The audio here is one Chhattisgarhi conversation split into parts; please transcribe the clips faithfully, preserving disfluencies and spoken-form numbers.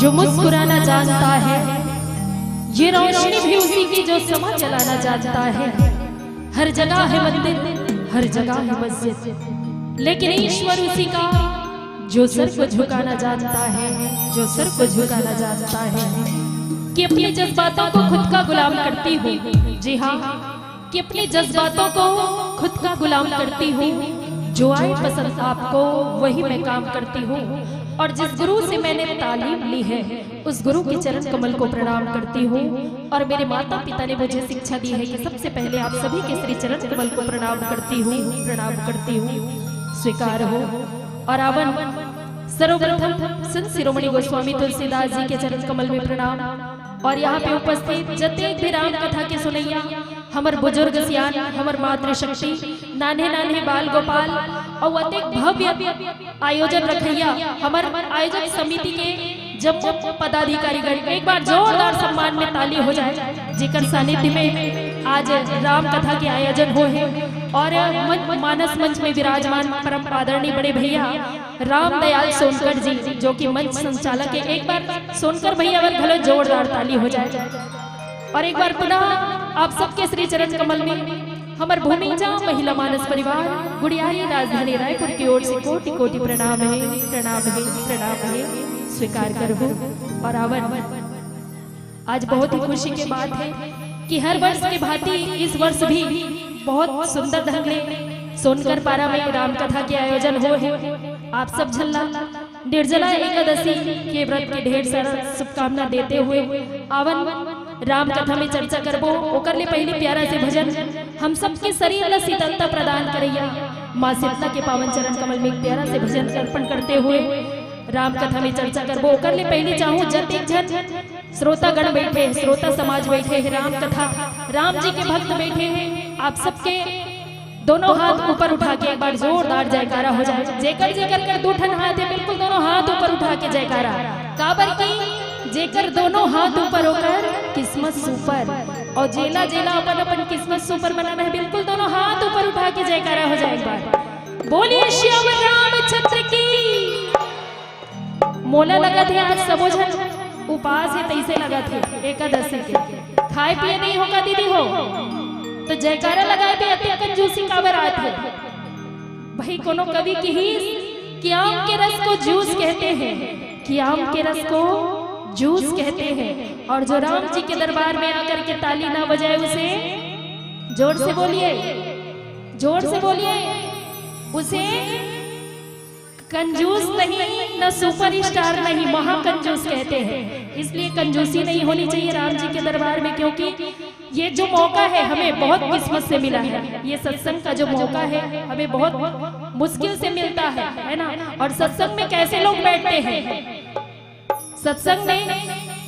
जो मुस्कुराना जानता है, ये रोशनी भी उसी की जो समा जलाना जानता है। हर जगह है मंदिर, हर जगह है मस्जिद, लेकिन ईश्वर उसी का जो सर को झुकाना जानता है, जो सर को झुकाना जानता है। कि अपने जज्बातों को खुद का गुलाम करती हूँ, जी हाँ, कि अपने जज्बातों को खुद का गुलाम करती हूँ। जो आए पसंद आपको, वही मैं काम करती हूँ। और जिस गुरु से मैंने तालीम ली है, उस गुरु के चरण कमल को प्रणाम करती हूँ। और मेरे माता पिता ने मुझे शिक्षा दी है कि सबसे पहले आप सभी के श्री चरण कमल को प्रणाम करती हूँ, प्रणाम करती हूँ, स्वीकार हो। और आवन सर्वप्रथम संत शिरोमणि गोस्वामी तुलसीदास जी के चरण कमल में प्रणाम। और यहाँ पे उपस्थित जतेक भी राम कथा के सुनैया, हमर बुजुर्ग सियान, हमर मातृशक्ति, नान्हे नान्हे बाल गोपाल, और अतेक भव्य आयोजन रखैया हमर आयोजक समिति के जम्मो पदाधिकारीगण, एक बार जोरदार सम्मान में ताली हो जाए, जेकर सानिध्य में आज राम कथा के आयोजन हो है। और मन, मानस मंच में विराजमान परम आदरणीय बड़े भैया राम दयाल सोनकर जी, जो कि मंच संचालक है, एक बार सोनकर भैया बर घलो जोरदार ताली हो जाए। और एक बार पुनः आप सबके श्री चरण कमल में हमर भूमिजा महिला मानस परिवार गुड़ियारी राजधानी रायपुर की ओर से कोटि कोटि प्रणाम है, प्रणाम है, प्रणाम है, स्वीकार करहू। और आवन, आज बहुत ही खुशी के बात है कि हर वर्ष के भांति इस वर्ष भी बहुत सुंदर ढंग ले सोनकर पारा में राम कथा के आयोजन हो है। आप सब झन ला निर्जला एकादशी के व्रत के ढेर सारा शुभकामना देते हुए आवन राम कथा में चर्चा करबो। ओकर ले पहली प्यारा से भजन, हम सबके शरीर ला शीतलता प्रदान करैया माँ शीतला के पावन चरण कमल में एक प्यारा से भजन अर्पण करते हुए राम कथा में चर्चा करबो। ओकर ले पहली चाहूँ जतेक झन श्रोतागण बैठे हैं, श्रोता समाज बैठे हैं, राम कथा, राम जी के भक्त बैठे हैं, आप सबके दोनों हाथ ऊपर उठा के एक बार जोरदार जयकारा हो जाए। जेकर जेकर कर दू ठन हाथ है, बिल्कुल दोनों हाथ ऊपर उठा के जयकारा। काबर कि जेकर दोनों हाथ ऊपर, ओकर किस्मत सुपर। और जेला जेला अपन अपन किस्मत सुपर बनाना है, बिल्कुल दोनों हाथ ऊपर उठा के जयकारा हो जाए एक बार। बोलिए श्याम रामचंद्र की। मोला लगत हे आज सबो झन उपास हे, तइसे लगत हे एकादशी के। खाए पिए नहीं हो का दीदी हो, तो जयकारा लगाए पे अतेक कंजूसी काबर आत हे? भाई, कोनो कवि किहिस कि आम के रस को जूस कहते हैं, कि आम के रस को जूस कहते हैं, और जो राम जी के दरबार में आकर के ताली ना बजाए, उसे, जोर से बोलिए, जोर से बोलिए, उसे कंजूस नहीं, न सुपरस्टार नहीं, महाकंजूस कहते हैं। इसलिए कंजूसी नहीं होनी चाहिए राम जी के दरबार में, क्योंकि ये जो मौका है, हमें बहुत किस्मत से मिला है। ये सत्संग का जो मौका है, हमें बहुत मुश्किल से मिलता है, है ना? और सत्संग में कैसे लोग बैठते हैं? सत्संग में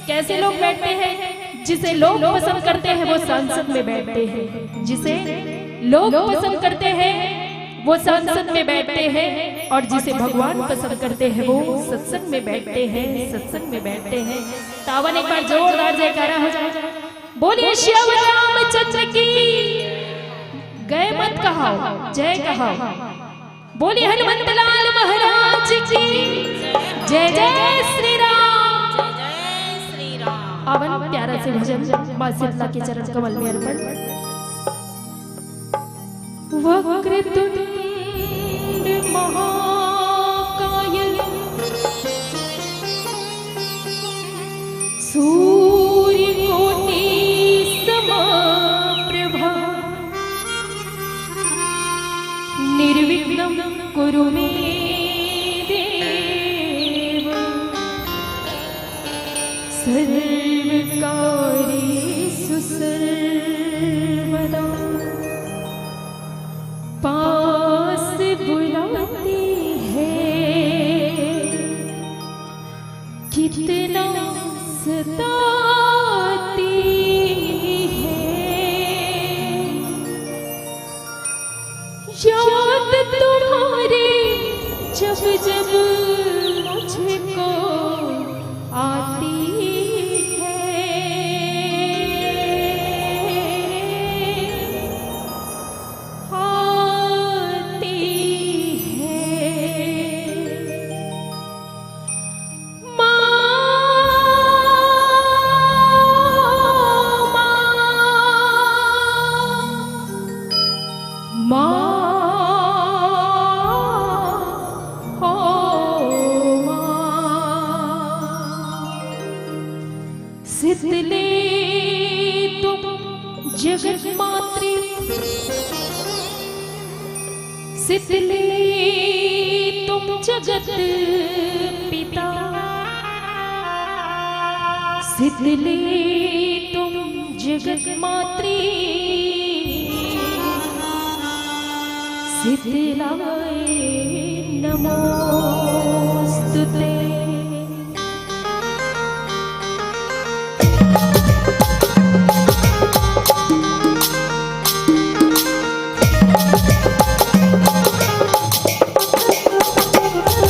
कैसे लोग बैठते हैं? जिसे लोग पसंद करते हैं, वो संसद में बैठते हैं। जिसे लोग पसंद करते हैं, वो संसद में बैठते हैं, और जिसे भगवान पसंद करते हैं, वो सत्संग में बैठते हैं, सत्संग में बैठते हैं। तावन एक बार जोरदार जयकारा हो जाए। बोलिए श्याम रामचंद्र की। गए मत कहाओ, जय कहाओ। बोलिए हनुमंत लाल महाराज की। जय जय श्री राम। जय श्री राम। आवन प्यारा से भजन माँ शीतला के चरण कमल में अर्पण। वक्रतुंड महाकाय सूर्यकोटि समाप्रभा। निर्विघ्नं कुरु मे देव सर्वकार्येषु सर्वदा। पास बुलाती है कितना सताती है याद तुम्हारी, जब जब मुझको आती है। शीतले तुम जगत पिता, शीतले तुम जगत मातृ, शीतलाय नमोस्तुते।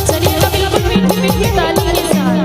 चलिएगा बिल्कुल मीठी मीठी ताली के साथ।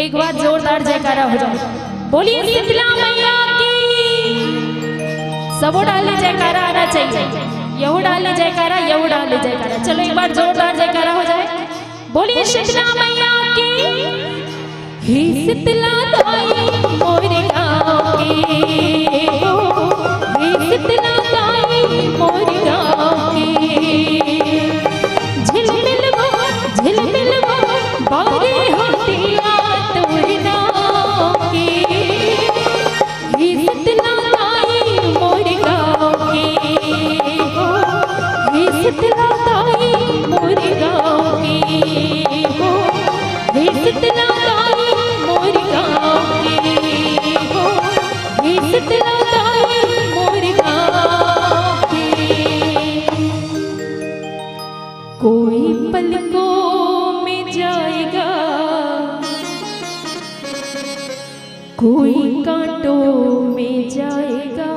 एक बार जोरदार जयकारा हो जाए। बोलिए शीतला मैया की। सबो डाले जयकारा आना चाहिए। यहू डाले जयकारा, यहू डाले जयकारा। चलो एक बार जोरदार जयकारा हो जाए। बोलिए शीतला मैया की। हे शीतला दाई मोर गाँव के हो, हे शीतला दाई मोर गाँव के। झिलमिलवा, झिलमिलवा, बारे होतिया तोर नाव के। हे शीतला दाई मोर गाँव के हो, हे शीतला दाई मोर गाँव के हो, हे शीतला दाई मोर गाँव के हो, हे शीतला दाई मोर गाँव के। कोई पलकों में जाएगा, कोई कांटों में जाएगा,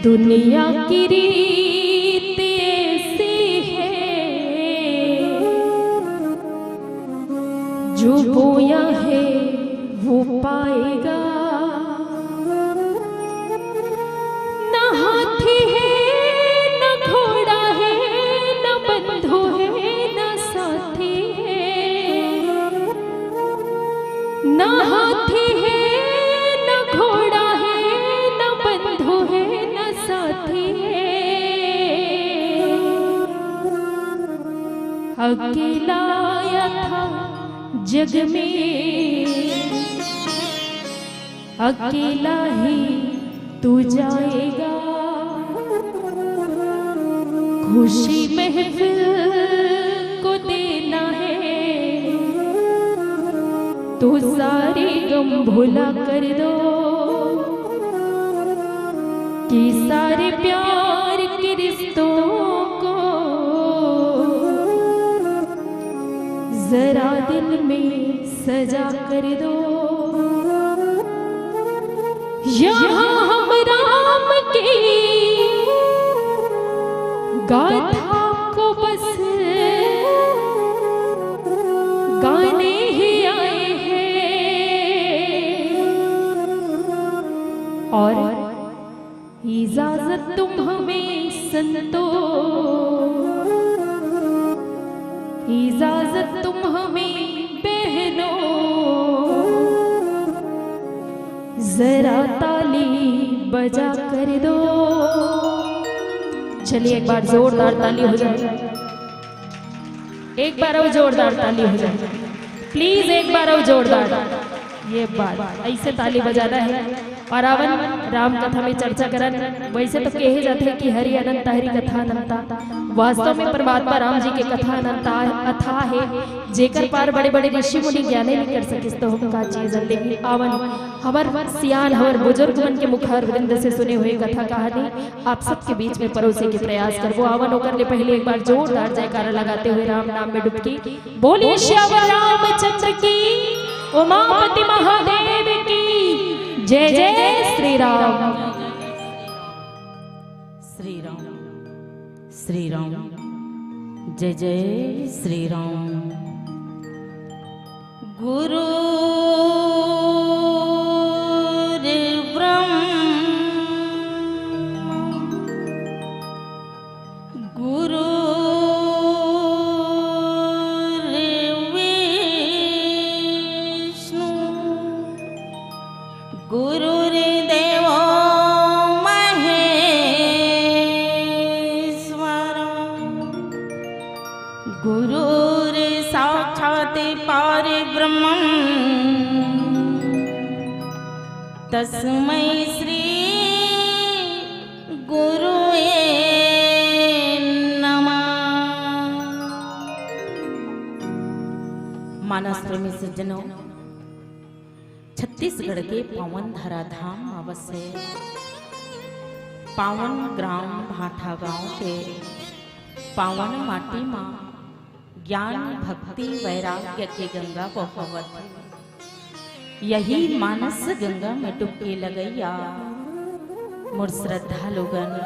दुनिया की रीत ऐसी है, जो बोया है वो पाएगा। न हाथी है, न घोड़ा है, न बंधु है, न साथी है। न हाथी है, न घोड़ा है, न बंधु है, न साथी है। अकेला आया था जग में, अकेला ही तू जाएगा। खुशी महफिल को देना है, तो सारे गम भुला कर दो। कि सारे प्यार के रिश्तों को जरा दिल में सजा कर दो। यहाँ हम राम की गाथा को बस गाने ही आए हैं। और इजाजत तुम हमें संतो, इजाजत तुम हमें बहनों, जरा ताली बजा कर दो। चलिए, एक बार जोरदार ताली हो जाए, एक बार और जोरदार ताली हो जाए, प्लीज, एक बार और जोरदार। ये बात ऐसे ताली बजाना है। और आवन राम कथा में चर्चा करन, वैसे तो कहे जाथे कि हरि अनंत हरि कथा अनंता। वास्तव में परमात्मा राम जी के कथा अनंता अथाह है, जेकर पार बड़े-बड़े ऋषि मुनि ज्ञाने नहीं कर सकिस तो हम का चीज। लेकिन आवन हमर सियान, हमर बुजुर्ग मन के मुखारविंद से सुने हुए कथा कहानी आप सबके बीच में परोसे के प्रयास करबो। आवन ओकर ले पहले एक बार जोरदार जयकारा लगाते हुए राम नाम में डुबकी। बोलिए सियावर रामचंद्र की, उमापति महादेव की जय। जय श्री राम। श्री राम, श्री राम, जय जय श्री राम। गुरु ब्रह्म गुरु विष्णु गुरुर्देवो महेश्वर गुरुर्साक्षात् परब्रह्म तस्मै श्री गुरुवे नमः। मानस प्रेमी सज्जनों, छत्तीसगढ़ के पावन धराधाम म बसे पावन ग्राम भाठा गांव के पावन माटी म ज्ञान, भक्ति, वैराग्य के गंगा बहवत हे। यही मानस गंगा में डुबकी लगइया मोर श्रद्धा लोगन,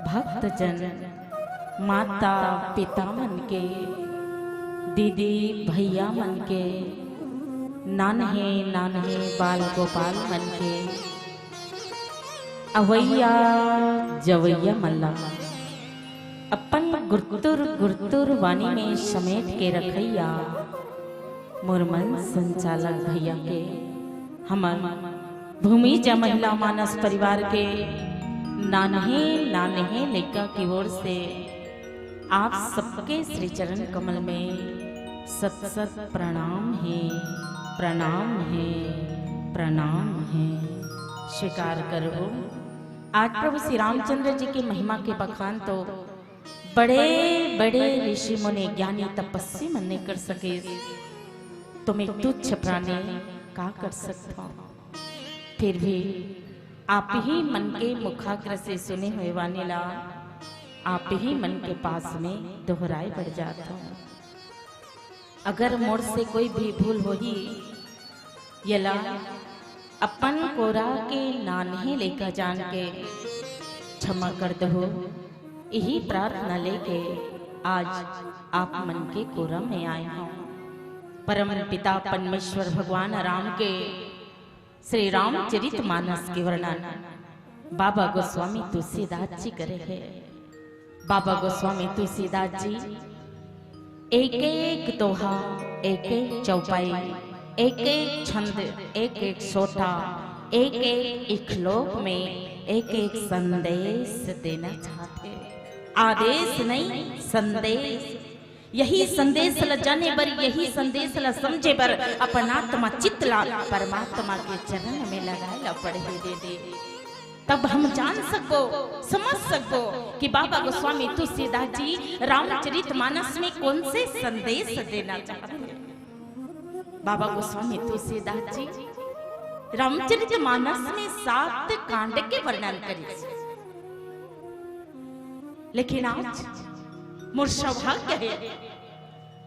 भक्तजन, माता पिता मन के, दीदी भैया मन के, नान्हे नान्हे बाल गोपाल मन के, अवइया जवइया मन ला अपन गुरतुर गुरतुर वाणी में समेट के रखइया मोर मंच संचालक भैया के, हमर भूमिजा महिला मानस परिवार के नान्हे नान्हे लइका की ओर से आप सबके श्री चरण कमल में सत सत प्रणाम हे, प्रणाम हे, प्रणाम हे। स्वीकार करहू, आज प्रभु श्री रामचंद्र जी के महिमा के बखान तो बड़े बड़े ऋषि मुनि ज्ञानी तपस्वी मन नइ कर सके, तो मैं तुच्छ प्राणी का कर सकत हूँ। फिर भी आप ही मन के मुखाग्र से सुने हुए वाणी ला आप ही मन के पास में दोहराए बर जात हूँ। अगर मोर से कोई भी भूल होही, येला अपन कोरा के नान्हे लइका जान के क्षमा कर दहो। यही प्रार्थना लेके आज आप मन के कोरा में आए हौं। परम पिता परमेश्वर भगवान राम के श्री रामचरित मानस के वर्णन बाबा गोस्वामी तुलसीदास जी करे हे। बाबा गोस्वामी तुलसीदास जी एक एक दोहा, एक एक चौपाई, एक एक छंद, एक एक सोटा, एक एक इखलोक में एक एक संदेश देना चाहते। आदेश नहीं, संदेश। यही संदेश ला जाने बर, यही संदेश ला समझे बर अपन आत्मा चित्त ला परमात्मा के चरण में लगाए ला पड़ही दीदी। तब हम जान सकबो, समझ सकबो कि बाबा गोस्वामी तुलसीदास जी रामचरित मानस में कौन से संदेश देना चाहते हैं। बाबा गोस्वामी तुलसीदास जी रामचरित मानस में सात कांड के वर्णन करिस, लेकिन आज मोर सौभाग्य हे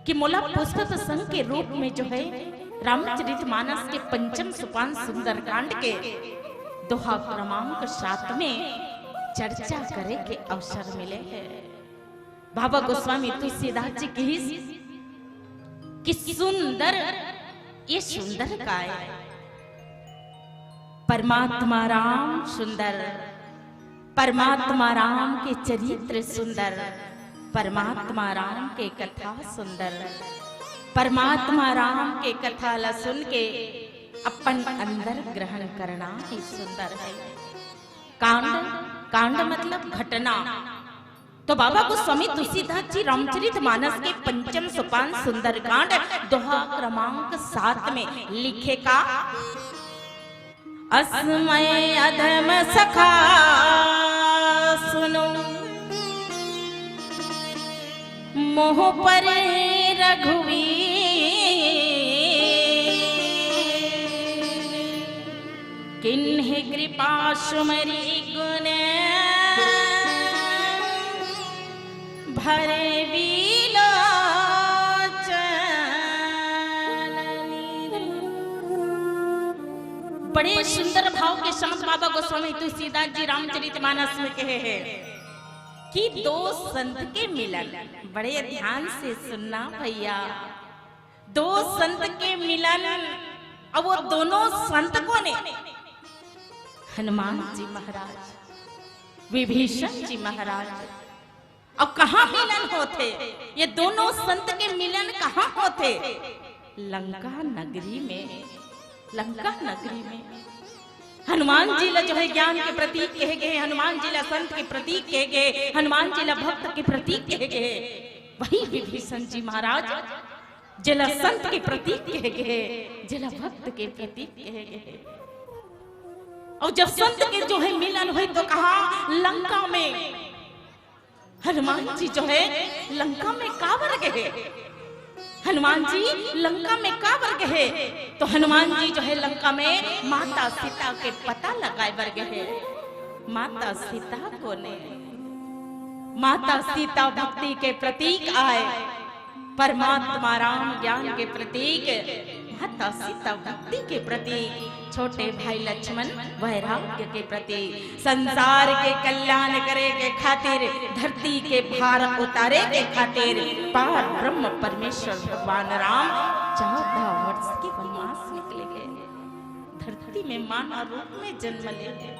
कि मोला पुष्प प्रसंग के रूप में जो है रामचरित मानस के पंचम सोपान सुंदरकांड के दोहा क्रमांक सात में चर्चा करे के अवसर मिले हे। बाबा गोस्वामी तुलसीदास जी कहिस कि सुंदर, ये सुंदर काय? परमात्मा राम सुंदर, परमात्मा राम के चरित्र सुंदर, परमात्मा राम के कथा सुंदर, परमात्मा राम के कथा ला सुन के अपन अंदर ग्रहण करना ही सुंदर है। कांड, कांड मतलब घटना। तो बाबा गोस्वामी तुलसीदास जी रामचरित मानस के पंचम सोपान सुंदरकांड दोहा क्रमांक सात में लिखे का, असमय अधम सखा सुनो मोह पर रघुवीर, किन्हि कृपा सुमरि गुण भरे बीलोचन। बड़े सुंदर भाव के साथ बाबा गोस्वामी तुलसीदास जी रामचरित मानस में कहे हैं कि दो संत के मिलन, बड़े ध्यान से सुनना भैया, दो संत के मिलन, और वो दोनों संत कोन हे? हनुमान जी महाराज, विभीषण जी महाराज। अब कहाँ मिलन होथे? ये दोनों संत के मिलन कहाँ होथे? लंका नगरी में, लंका नगरी में। हनुमान जी ला जो है ज्ञान के प्रतीक कहे गए, हनुमान जी ला संत के प्रतीक कहे गए, हनुमान जी ला भक्त के प्रतीक कहे गए, वही विभीषण जी महाराज जेला संत के प्रतीक कहे गए, जेला भक्त के प्रतीक कहे गए। और जब संत के जो है मिलन होय तो कहाँ? लंका में। हनुमान जी जो है लंका में काबर गए? हनुमान जी लंका में काबर गए? तो हनुमान जी जो है लंका में माता सीता के पता लगाए बर गए। माता सीता कोन हे? माता सीता भक्ति के प्रतीक आय, परमात्मा राम ज्ञान के प्रतीक, माता सीता भक्ति के प्रतीक, छोटे भाई लक्ष्मण वैराग्य के प्रतीक, संसार के कल्याण करे के खातिर, धरती के भार उतारे के खातिर पार ब्रह्म परमेश्वर भगवान राम चौदह वर्ष के वनवास निकले गए, धरती में मानव रूप में जन्म ले गए।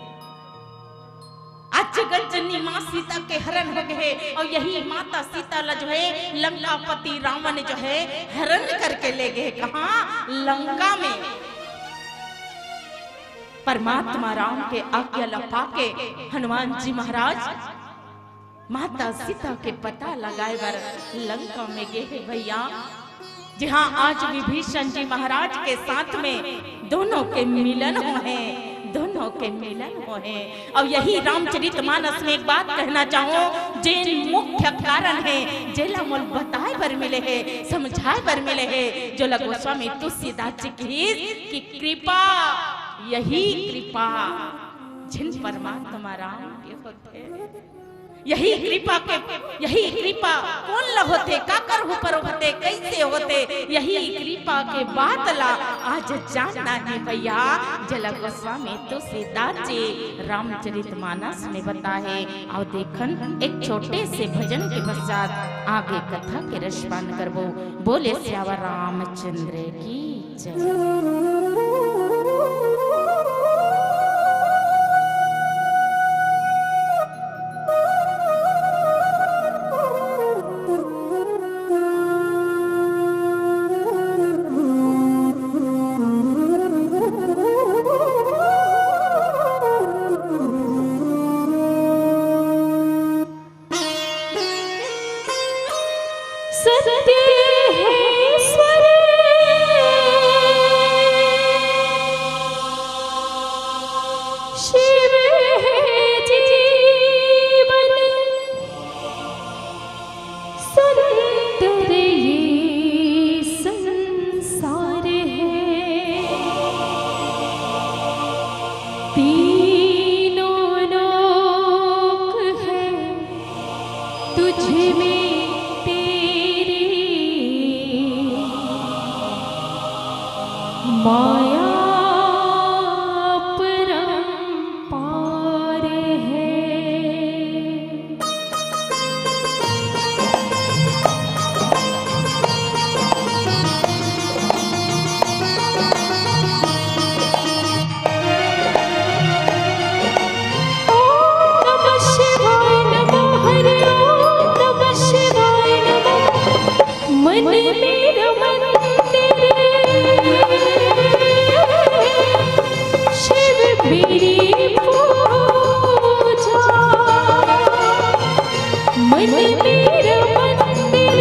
अचगज निमा सीता के हरण हो गए और यही माता सीता ला जो है लंकापति रावण जो है हरण करके ले गए। कहाँ? लंका में। परमात्मा राम के आज्ञा ला पाके हनुमान जी महाराज माता सीता के पता लगाए बर लंका में गए हे भैया, जहाँ आज विभीषण जी महाराज के साथ में दोनों के मिलन होहे, दोनों के मिलन होहे। और यही रामचरित मानस में एक बात कहना चाहूँ, जेन मुख्य कारण हे, जेला मोल बताए बर मिले हे, समझाए बर मिले हे, जो ला गोस्वामी तुलसीदास जी कहिस कि कृपा, यही कृपा जिन परमात्मा राम के होथे। यही कृपा के, यही कृपा कोन ल होथे, काकर ऊपर होथे, कइसे होथे, यही कृपा के बात ला आज जानना हे भैया। जला गोस्वामी तुलसीदास जी रामचरित मानस में बताए। अउ देखन, एक छोटे से भजन के पश्चात आगे कथा के रसपान करबो। बोले सियावर रामचंद्र की जय। सत्य है स्वर शिव है जीवन, सुंदर ये संसार है। तीनों लोक है तुझ में तेरी माया परंपार है। ओम नमः शिवाय नमः हरि ओम नमः शिवाय नमः। मन मेरा मंदिर शिव मेरी पूजा। मन मेरा मंदिर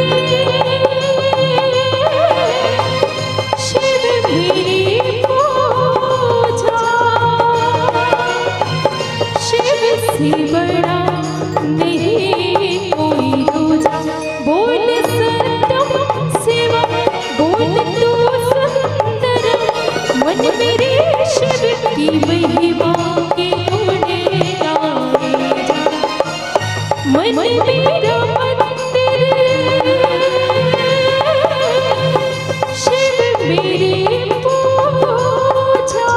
शिव मेरी पूजा। शिव से बड़ा नहीं कोई दूजा। बोल सतम शिवम, बोल तू सुंदरम। मन मेरे शिव की महिमा के गुण गाए जा। मन मेरा मंदिर शिव मेरी पूजा।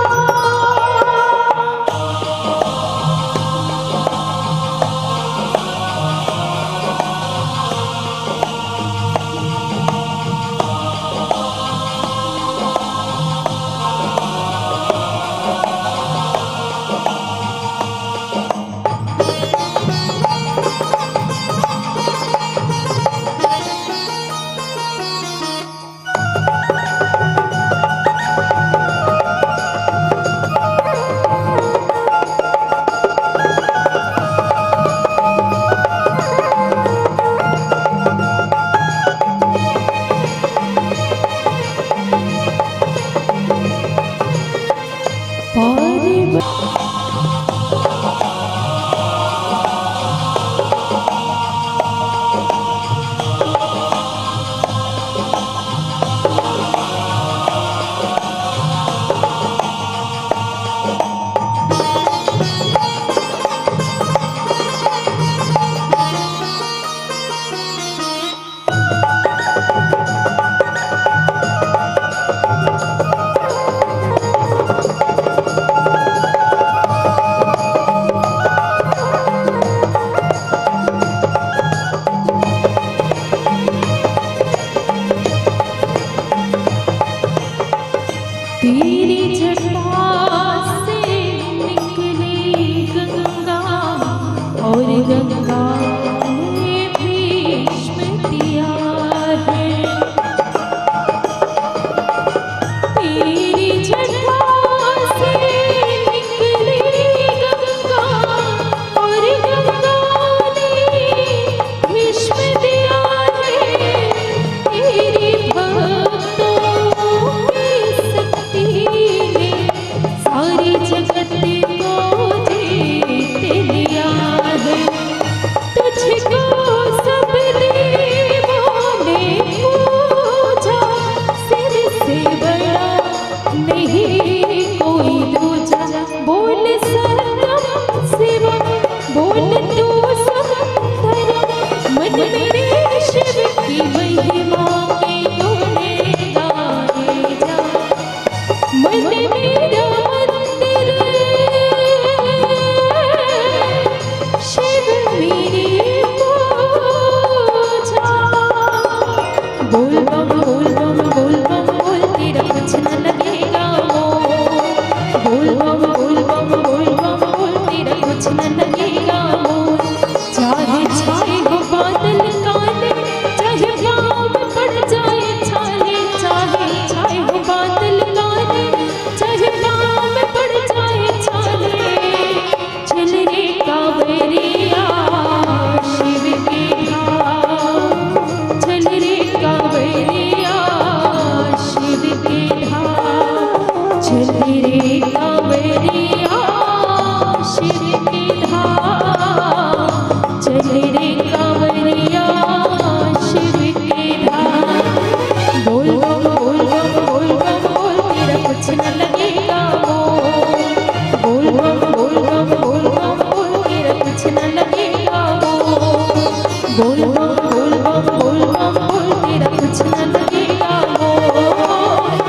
बोल बम बोल बम बोल बम बोल, तेरा कुछ न लगेगा मोल।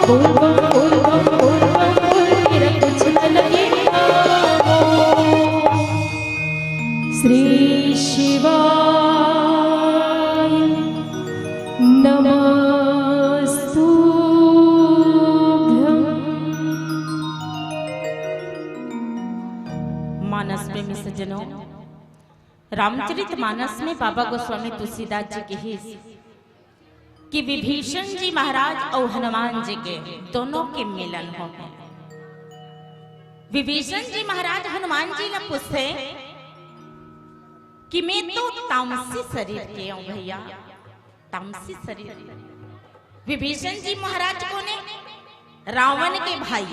बोल बम बोल बम बोल बम बोल, तेरा कुछ न लगेगा मोल। श्री शिवाय नमस्तुभ्यं। मानस प्रेमी सज्जनों, रामचरित मानस में बाबा गोस्वामी तुलसीदास जी कहिस कि विभीषण जी महाराज अउ हनुमान जी के दोनों के मिलन होगे। विभीषण जी महाराज हनुमान जी ला पूछथे कि मैं तो तामसी शरीर के हूँ भैया, तामसी शरीर। विभीषण जी महाराज कोने? रावण के भाई।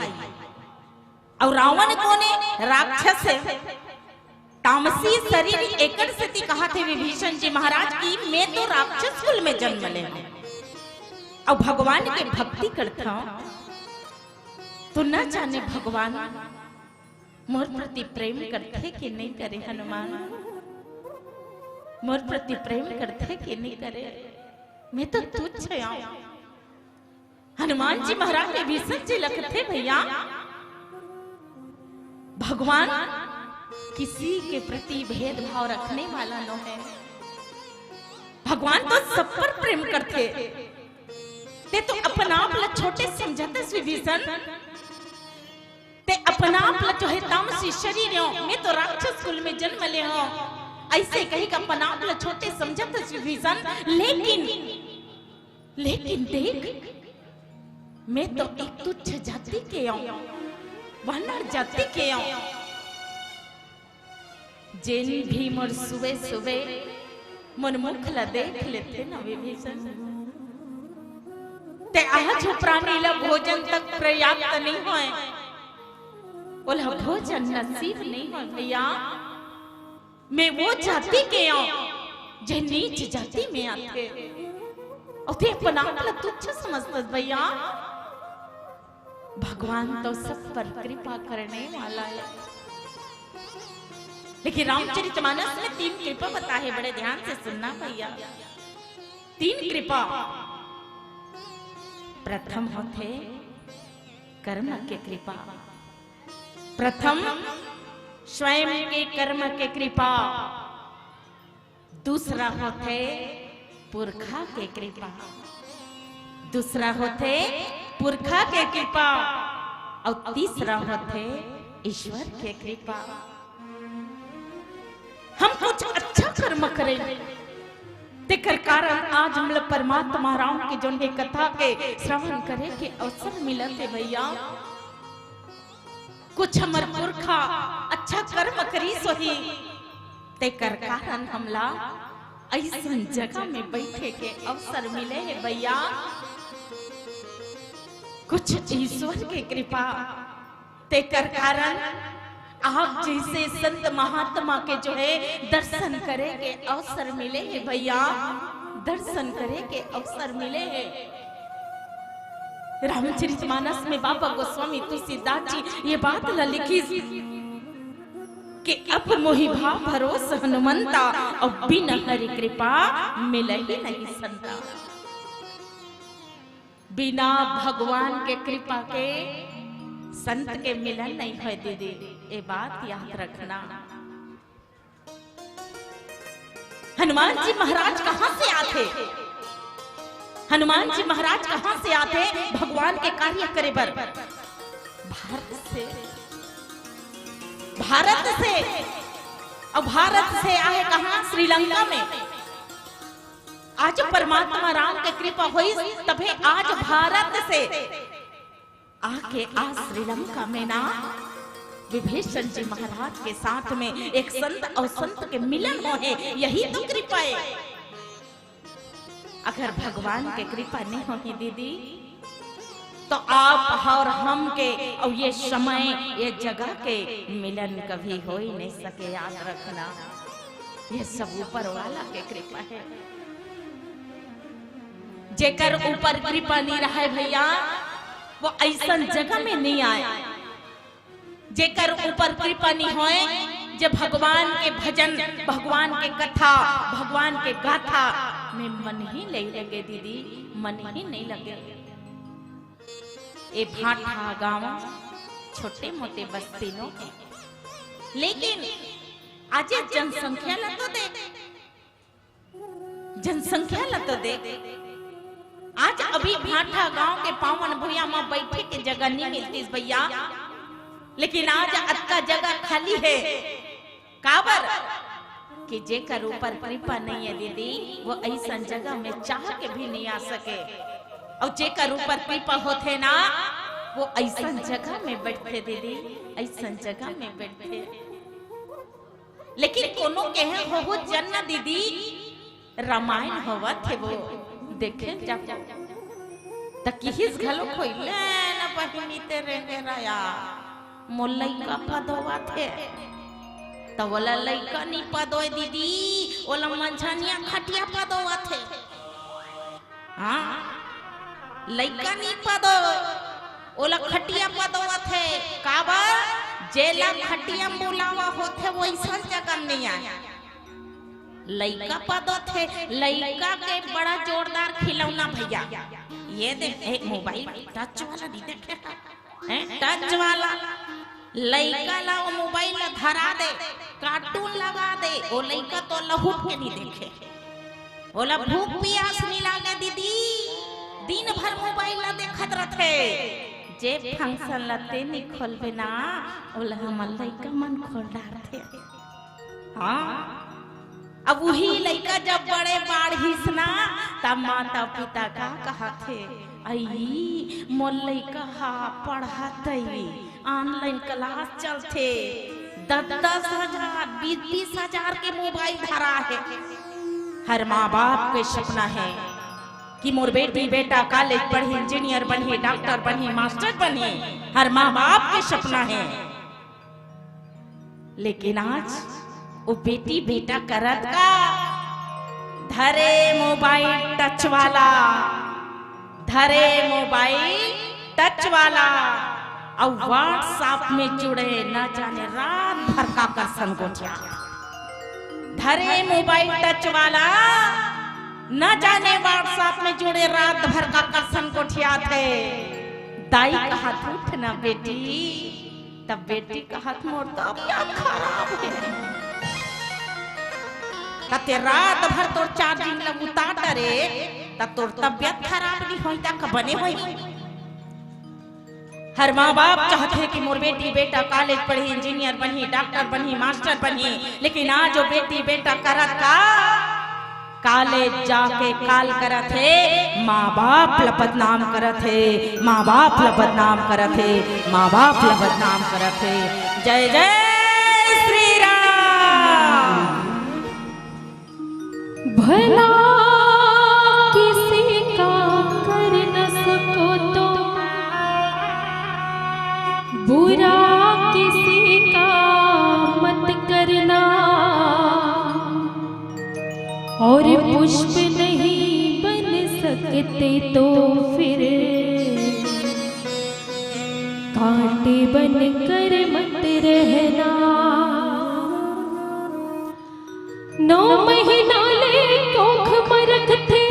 अउ रावण कोने? राक्षस हे। तामसी शरीर, एकर सेती कहत हे विभीषण जी महाराज कि मैं तो राक्षस कुल में जन्म ले हूँ अउ भगवान के भक्ति करत हूँ। तो न जाने भगवान मोर प्रति प्रेम करथे कि नहीं करे हनुमान, मोर प्रति प्रेम करथे कि नहीं करे। मैं तो तुच्छ हूँ। हनुमान जी महाराज विभीषण जी ला कथे, भैया, भगवान किसी के प्रति भेदभाव रखने वाला नो हे। भगवान तो सब पर प्रेम करथे। ते तो अपन आप ला छोटे समझत हस विभीषण। ते अपन आप ला जो हे तामसी शरीर हो, मैं तो राक्षस कुल में जन्म ले हूँ, ऐसे कहि के अपन आप ला छोटे समझत हस विभीषण। लेकिन लेकिन देख, मैं तो एक तुच्छ जाति के हूँ, वानर जाति के हूँ। जेन भी मोर सुबे सुबे मोर मुख ला देख लेथे न विभीषण, ते आज प्राणी ला भोजन तक पर्याप्त नहीं होय, ओला भोजन नसीब नहीं होय भैया। मैं वो जाति के हूँ, जे नीच जाति में आथे। अउ ते अपन आप ला तुच्छ समझत हस भैया। भगवान तो सब पर कृपा करने वाला हे। लेकिन रामचरितमानस में तीन कृपा बताए, बड़े ध्यान से सुनना भैया। तीन कृपा। प्रथम होथे कर्म के कृपा। प्रथम स्वयं के कर्म के कृपा, दूसरा होथे पुरखा के कृपा, दूसरा होथे पुरखा के कृपा, अउ तीसरा होथे ईश्वर के कृपा। हम कुछ अच्छा कर्म करें, तेकर कारण आज हमला परमात्मा राम के जोन हे कथा के श्रवण करे के अवसर मिलत हे भैया। कुछ हमर पुरखा अच्छा कर्म करिस होही, तेकर कारण हमला अइसन जगह में बैठे के अवसर मिले हे भैया। कुछ ईश्वर के कृपा, तेकर कारण आप जैसे संत महात्मा के जो हे दर्शन करे के अवसर मिले हे भैया, दर्शन करे के अवसर मिले हे। रामचरितमानस में बाबा गोस्वामी तुलसीदास जी ये बात ला लिखिस कि अब मोहि भा भरोस हनुमंता, अउ बिन हरि कृपा मिलहि नहीं संता। बिना भगवान के कृपा के संत के मिलन नहीं होय दीदी, ये बात याद रखना। हनुमान जी महाराज कहाँ से आथे? हनुमान जी महाराज कहाँ से आथे भगवान के कार्य करे बर? भारत से। भारत से। अउ भारत से आए कहाँ? श्रीलंका में। आज परमात्मा राम के कृपा होइस, तभे आज भारत से आके आज श्रीलंका में ना विभीषण जी महाराज के साथ में एक संत अउ संत के मिलन होहे, यही तो कृपा हे। अगर भगवान के कृपा नहीं होही दीदी, तो आप अउ हम के अउ ये समय, ये जगह के मिलन कभी हो ही नहीं सके। याद रखना, ये सब ऊपर वाला के कृपा हे। जेकर ऊपर कृपा नहीं रहे भैया, वो अइसन जगह में नहीं आए। जेकर ऊपर कृपा नहीं होय, जब भगवान के भजन, भगवान के कथा, भगवान के गाथा में मन ही नहीं लगे दीदी, मन ही नहीं लगे। ए भाठा गांव छोटे मोटे बस्ती नो हे, लेकिन आज ए जनसंख्या ला तो देख, जनसंख्या ला तो देख। आज अभी भाठा गांव के पावन भुइयां म बैठे के जगह नहीं मिलतीस भैया, लेकिन आज अतका जगह खाली हे। काबर? कि जेकर ऊपर कृपा नहीं है दीदी, वो ऐसन जगह में चाह के भी नहीं आ सके। और जेकर ऊपर कृपा होथे ना, वो ऐसन जगह में बैठथे दीदी, ऐसन जगह में बैठथे। लेकिन कोनो कहे होहू जन ना दीदी, रामायण होवत हे वो देखे जा। त किहिस घलो कोई ले ना बहिनी ते रेंगे राया, मोर लइका पदोवत हे। त ओला लइका नी पदोय दीदी, ओला मंझनिया खटिया पदोवत हे। हाँ, लइका नी पदो, ओला खटिया पदोवत हे। काबर? जेला खटिया म बुलावा होथे, वइसन जगह नहीं आय। लइका पदोथे, लइका के बड़ा जोरदार खिलौना भैया। ये देख, ए, मोबाइल टच वाला नहीं देखे का? हैं, टच वाला। लइका ला वो मोबाइल ला धरा दे, कार्टून लगा दे, वो लइका तो लहुट के नहीं देखे। ओला भूख पियास नहीं लागे दीदी, दिन भर मोबाइल ला देखत रथे। जे फंक्शन ला ते नहीं खोलबे ना, ओला हमर लइका मन खोल डारथे। हाँ, अब वही लइका जब बड़े बाढ़िस ना, तब माता पिता का कहथे, "अई, मोर लइका हा पढ़त अई, ऑनलाइन क्लास चलथे, दस दस हजार, बीस बीस हजार के मोबाइल धरा हे।" हर माँ बाप के सपना हे कि मोर बेटी बेटा कॉलेज पढ़ही, इंजीनियर बनही, डॉक्टर बनही, मास्टर बनही, हर माँ बाप के सपना हे। लेकिन आज वो बेटी बेटा करत का, धरे मोबाइल टच वाला, धरे मोबाइल टच वाला, अउ WhatsApp में जुड़े, न जाने रात भर काकर संग गोठिया। धरे मोबाइल टच वाला, न जाने WhatsApp में जुड़े, रात भर काकर संग गोठियाथे। दाई कहत, "उठ ना बेटी।" तब बेटी कहत, "मोर तबियत खराब हे।" कते रात भर तोर चार्जिंग ल उतार डरे, त तोर तबियत खराब नहीं होई, त का बने होई? हर माँ बाप चाहथे कि मोर बेटी बेटा कॉलेज पढ़ही, इंजीनियर बनही, डॉक्टर बनही, मास्टर बनही, लेकिन आज वो बेटी बेटा करत का, कॉलेज जाके काल करत हे, माँ बाप ल बदनाम करत हे, माँ बाप ल बदनाम करत हे, माँ बाप ल बदनाम करत हे। जय जय श्री राम। भला किसी का कर न सको तो बुरा किसी का मत करना, और पुष्प नहीं बन सकते तो फिर कांटे बनकर मत रहना। नौ महीना ले कोख म रखथे,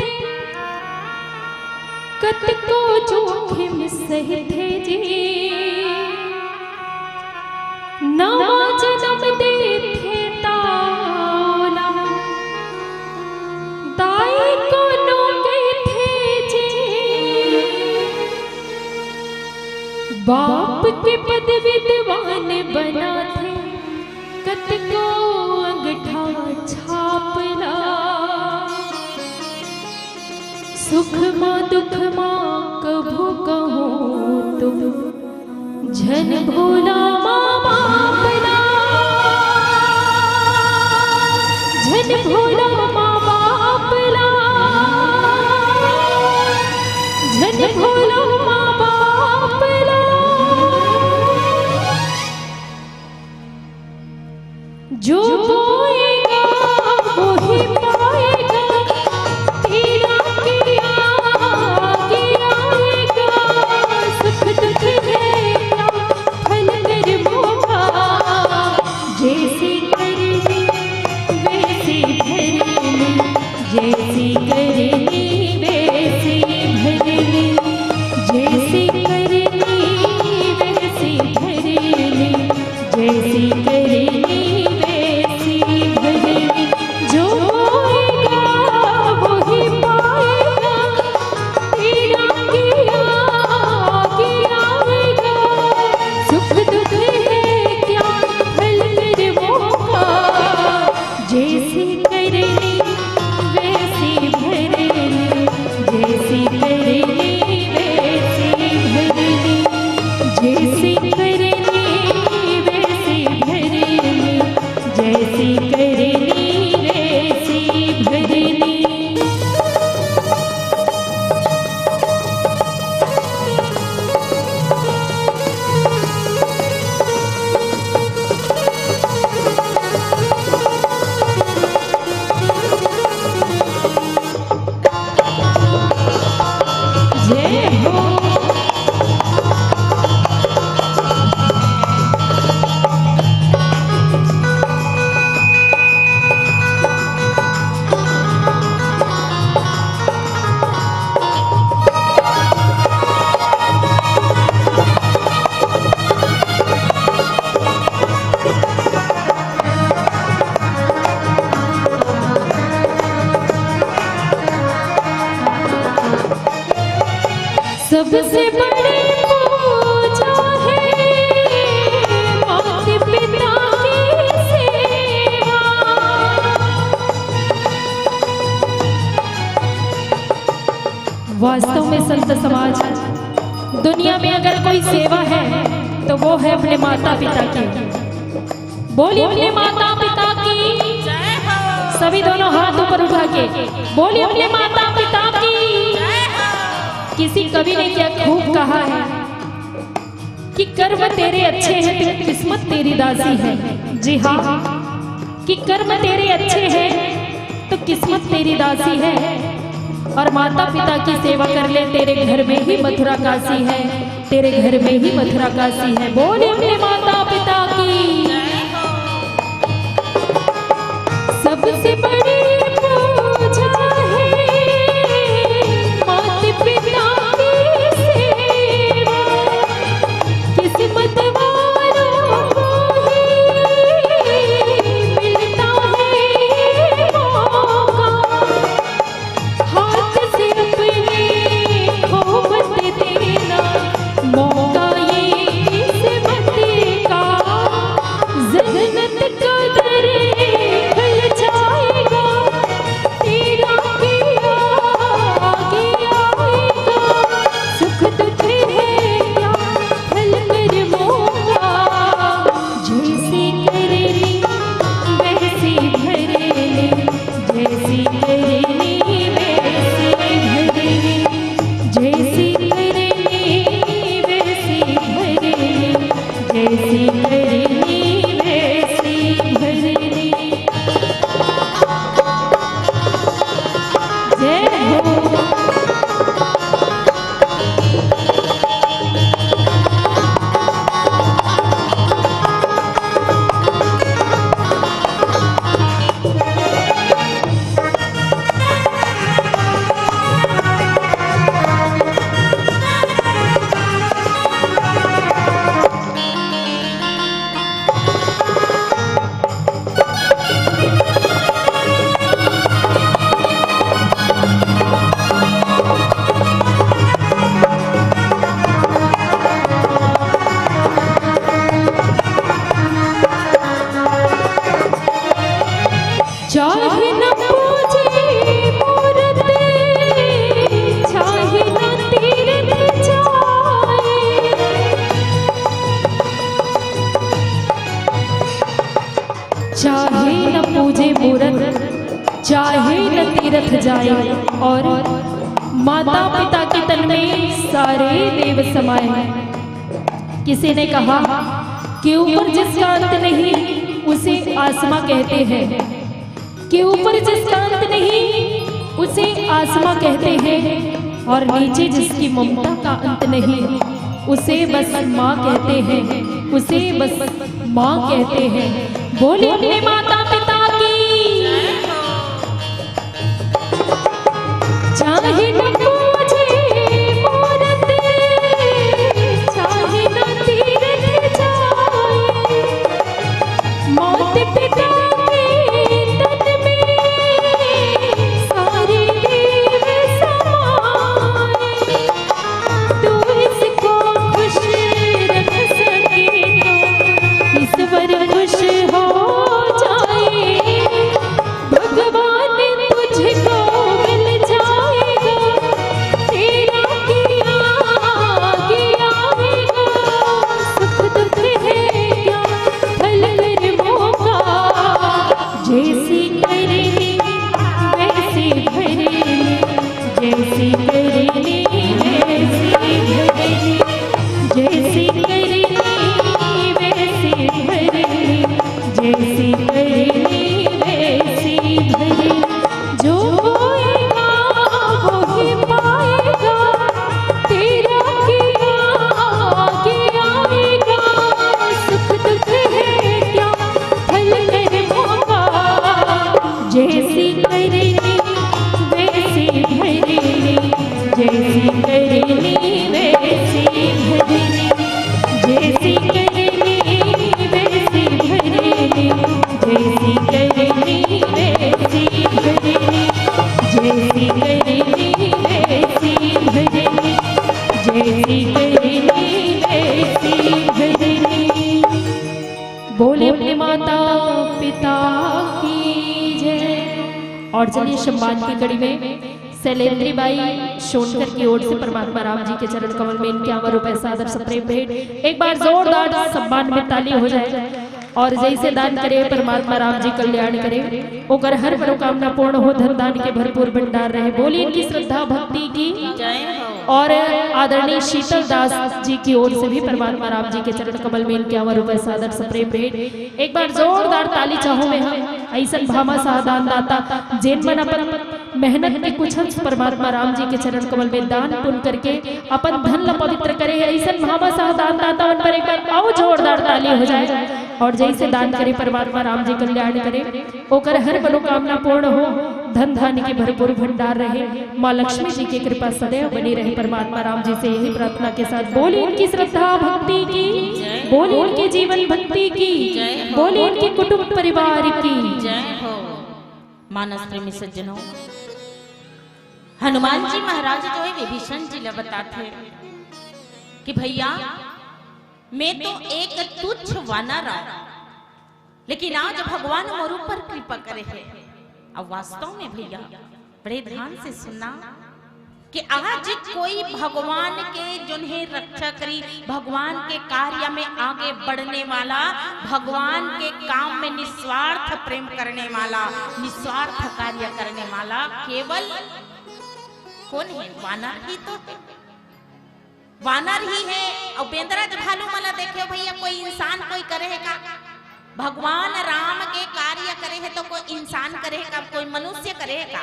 कतको जोखिम सहिथे जी। नवा जनम देथे त ओला दाई कोनो कहिथे जी। बाप के पद विद्वान बनाथे, कतको अंगठा छाप ला। सुख मा दुख मा कभू कहूँ तो झन भूला माँ बाप ला। झन भूला माँ बाप ला। झन भूला माँ बाप ला। जो बोएगा वही पाएगा, तेरा किया आगे आएगा। सुख दुख है फल कर्मों का, जैसे जैसी करनी वैसी भरनी, जैसी करनी वैसी भरनी, जैसी करनी वैसी भरनी। जो बोएगा वही पाएगा, तेरा किया किया होगा। सुख दुख है क्या फल कर्मों का, जैसी करनी वैसी भरनी, जैसी करनी वैसी भरनी, जैसी करनी वैसी भरनी, जैसी करनी वैसी भरनी। जय हो। सबसे बड़ी पूजा है माता पिता की सेवा। वास्तव में संत समाज, दुनिया में अगर कोई सेवा है तो वो है अपने माता पिता की। बोलिए अपने माता पिता की। सभी दोनों हाथ ऊपर उठा के बोलिए अपने माता पिता की। किसी कवि ने क्या खूब कहा है कि कर्म तेरे अच्छे हैं तो किस्मत तेरी दासी है। जी हाँ, कि कर्म तेरे अच्छे हैं तो किस्मत तेरी दासी है। और माता पिता की सेवा कर ले, तेरे घर में ही मथुरा काशी है, तेरे घर में ही मथुरा काशी है। बोले अपने माता पिता की। सबसे बड़ी पूजा है माता पिता की सेवा। किस्मत वालों को ही मिलता है मौका। हाथ से अपने खो मत देना, मौका ये किस्मत का। जन्नत का दर खुल जाएगा, तेरा किया किया आएगा। सुख दुख है क्या फल कर्मों का, जैसी करनी वैसी भरनी, जैसी करनी वैसी भरनी, जैसी करनी वैसी भरनी, जैसी करनी वैसी भरनी। जय हो। चाहे न पूजे मूरत, चाहे न तीरथ जाए, चाहे न पूजे मूरत, चाहे न तीरथ जाए, और माता पिता के तन में सारे देव समाए। किसी ने कहा कि ऊपर जिसका अंत नहीं, उसे आसमां कहते हैं, कि ऊपर जिसका अंत नहीं, उसे आसमां कहते हैं, और नीचे जिसकी ममता का अंत नहीं, उसे बस माँ कहते हैं, उसे बस माँ कहते हैं। बोलिए अपने माता पिता की। और ये सम्मान की कड़ी में शैलेंद्री बाई सोनकर की ओर से परमात्मा राम जी के चरण कमल में इक्यावन रुपए सादर सप्रेम भेंट। एक बार जोरदार सम्मान में ताली हो जाए। और जैसे दान करे परमात्मा राम जी कल्याण करे, ओकर हर मनोकामना पूर्ण हो, धन धान के भरपूर भंडार रहे। बोलिए इनकी श्रद्धा भक्ति की। जय हो। और आदरणीय शीतल दास जी की ओर से भी परमात्मा राम जी के चरण कमल में इक्यावन रुपए सादर सप्रेम भेंट। एक बार जोरदार ताली चाहूं मैं हम ऐसन भामा साह दान दाता, जेन मन अपन मेहनत के कुछ अंश परमात्मा राम जी के चरण कमल में दान पुण्य करके अपन धन ला पवित्र करे हे, ऐसन भामा साह दान दाता मन पर एक बार अउ जोरदार ताली हो जाए। और जैसे दान करे परमात्मा राम जी कल्याण करे, ओकर हर मनोकामना पूर्ण हो, धन धान्य के भरपूर भंडार रहे, माँ लक्ष्मी जी की कृपा सदैव बनी रहे। परमात्मा राम जी से यही प्रार्थना के साथ बोली इनकी श्रद्धा भक्ति की, बोली इनके जीवन भक्ति की, बोली इनके कुटुंब परिवार की। जय हो। मानस प्रेमी सज्जनों, हनुमान जी महाराज जो है विभीषण जी ला बताथे कि भैया, मैं तो एक तुच्छ वानर हंव, लेकिन आज भगवान मोर ऊपर कृपा करे हे। अब वास्तव में भैया, बड़े ध्यान से सुनना कि आज कोई भगवान के जोन हे रक्षा करी, भगवान के कार्य में आगे बढ़ने वाला, भगवान के काम में निस्वार्थ प्रेम करने वाला, निस्वार्थ कार्य करने वाला केवल कोन हे? वानर ही तो हे। वानर ही हे। अउ बेंदरा जब भालू मन ला देखे हो भैया, कोई इंसान कोई करे हे का? भगवान राम के कार्य करे हे तो कोई इंसान करे हे का, कोई मनुष्य करे हे का?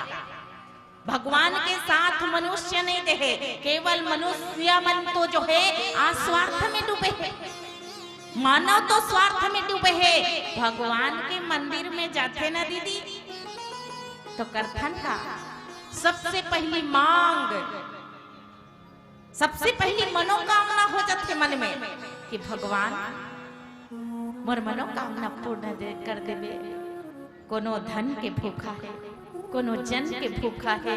भगवान के साथ मनुष्य नहीं देहे, केवल मनुष्य मन तो जो हे आज स्वार्थ में डूबे हे। मानव तो स्वार्थ में डूबे हे। भगवान के मंदिर में जाथे ना दीदी, तो करथन का? सबसे पहली मांग, सबसे पहली मनोकामना हो जाथे मन में कि भगवान, मोर मनोकामना पूर्ण दे, कर देबे। कोनो धन के भूखा हे, कोनो जन के भूखा हे,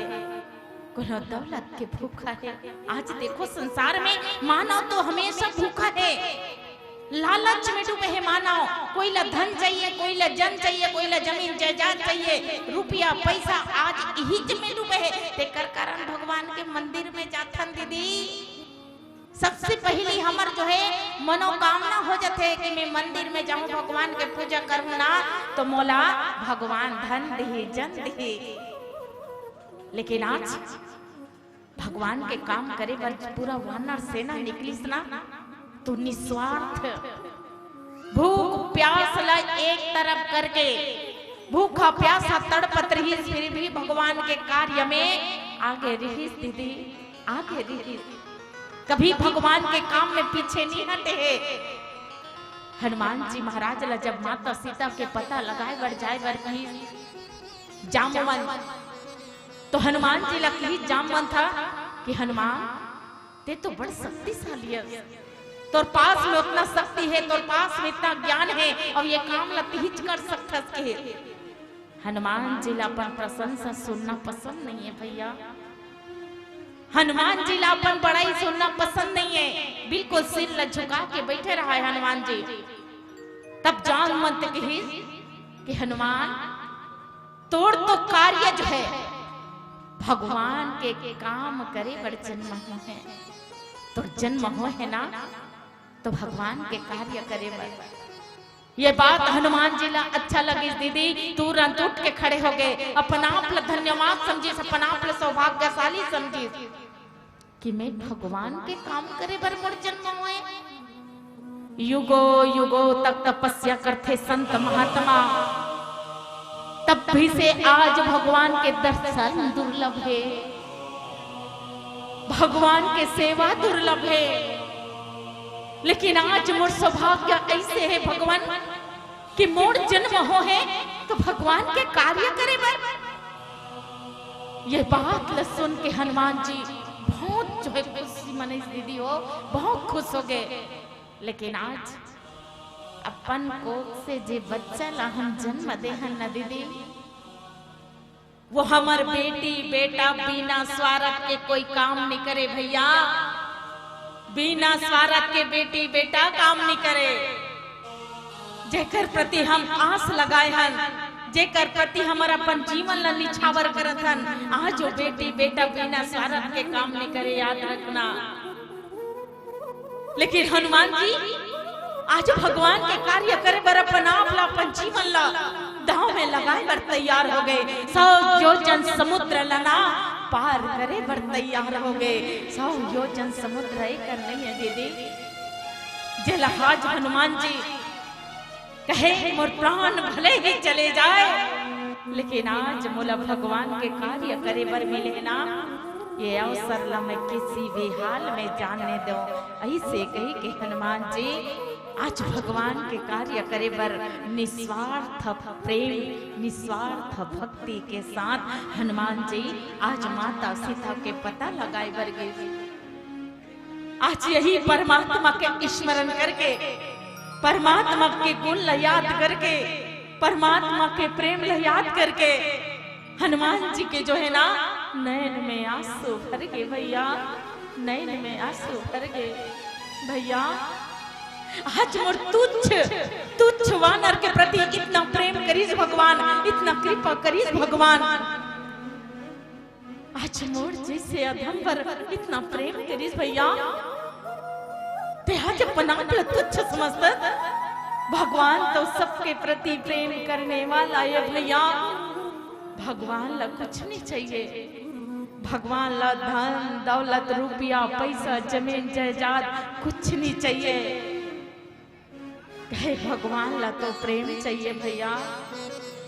कोनो दौलत के भूखा हे। आज देखो, संसार में मानव तो हमेशा भूखा हे, लालच में डूबे हे मानव। कोई ला धन चाहिए, कोई ला जन चाहिए, कोई ला जमीन जायदाद चाहिए, रुपया पैसा, आज इही में डूबे हे। तेकर कारण भगवान के मंदिर में जाथन दीदी, सबसे पहली हमर जो हे मनोकामना हो जाथे कि मैं मंदिर में जाऊं, भगवान के पूजा करूं ना, तो मोला भगवान धन दिही, जन दिही। लेकिन आज भगवान के काम करे बर पूरा वानर सेना निकलिस ना, तो निस्वार्थ भूख प्यास ला एक तरफ करके, भूखा प्यासा तड़पत रहिस, फिर भी भगवान के कार्य में आगे रहिस दीदी, आगे रहिस। कभी भगवान के काम में पीछे नहीं हटे हे। हनुमान जी महाराज ला जब माता सीता के पता लगाए बर जाए बर कहिस जामवंत, तो हनुमान जी ला कहिस जामवंत ह कि हनुमान, ते तो बड़ शक्तिशाली हस, तोर पास में उतना शक्ति हे, तोर पास में इतना ज्ञान हे, अउ ये काम ला तिहिच कर सकथस के। हनुमान जी ला अपन प्रशंसा सुनना पसंद नहीं है भैया। हनुमान जी ला अपन बड़ाई सुनना पसंद नहीं है। बिल्कुल सिर ला झुका के बैठे रहा है हनुमान जी। तब जामवंत कहिस कि हनुमान, तोर तो कार्य जो है भगवान के काम करे बर जन्म हे, तोर जन्म हो है ना, तो भगवान के कार्य करे बर। ये बात हनुमान जी ला अच्छा लगिस दीदी, तुरंत उठ के खड़े हो गए, अपन आप ला धन्यवाद समझिस, अपन आप ला सौभाग्यशाली समझिस कि मैं भगवान के काम करे बर मोर जन्म होए। युगो युगो तक तपस्या करथे संत महात्मा, तब भी से आज भगवान के दर्शन दुर्लभ हे, भगवान के सेवा दुर्लभ हे। लेकिन आज मोर सौभाग्य ऐसे हे भगवान कि मोर जन्म हो हे तो भगवान के कार्य करे बर। ये बात ल सुन के हनुमान जी बहुत जो है खुशी मनइस दीदी हो, बहुत खुश हो गए। लेकिन आज अपन कोख से जे बच्चा ला हम जन्म दे हन ना दीदी, वो हमर बेटी बेटा बिना स्वार्थ के कोई काम नहीं करे भैया, बिना स्वार्थ के बेटी बेटा काम नहीं करे। जेकर प्रति हम आस लगाए हन, जेकर प्रति हमर अपन जीवन ला निछावर करत हन, आज वो बेटी बेटा बिना स्वार्थ के काम नहीं करे, याद रखना। लेकिन हनुमान जी आज भगवान के कार्य करे बर अपन आप ला, अपन जीवन ला दांव में लगाए बर तैयार हो गए। सौ योजन समुद्र ला ना पार करे बर तैयार हो गए। सौ योजन समुद्र एकर नहीं है दीदी, जेला आज हनुमान जी कहे, मोर प्राण भले ही चले जाए, लेकिन आज मोला भगवान के कार्य करे बर मिले ना, ये अवसर ला मैं किसी भी हाल में जाने दो। ऐसे कही के हनुमान जी आज भगवान के कार्य करे बर निस्वार्थ प्रेम, निस्वार्थ भक्ति के साथ हनुमान जी आज माता सीता के पता लगाए बर गए। आज यही परमात्मा के स्मरण करके, परमात्मा के गुण ला याद करके, परमात्मा के प्रेम ला याद करके हनुमान जी के जो है ना, नैन में आंसू भर गए भैया, नैन में आंसू भर गए भैया। आज मोर तुच्छ, तुच्छ वानर के प्रति इतना प्रेम करिस भगवान, इतना कृपा करिस भगवान। आज मोर जैसे अधम पर इतना प्रेम करिस भैया, ते आज अपन आप ला तुच्छ समझत। भगवान तो सबके प्रति प्रेम करने वाला है भैया। भगवान ला कुछ नहीं चाहिए, भगवान ला धन दौलत, रुपया, पैसा, जमीन जायदाद कुछ नहीं चाहिए। कहे, भगवान ला तो प्रेम चाहिए भैया,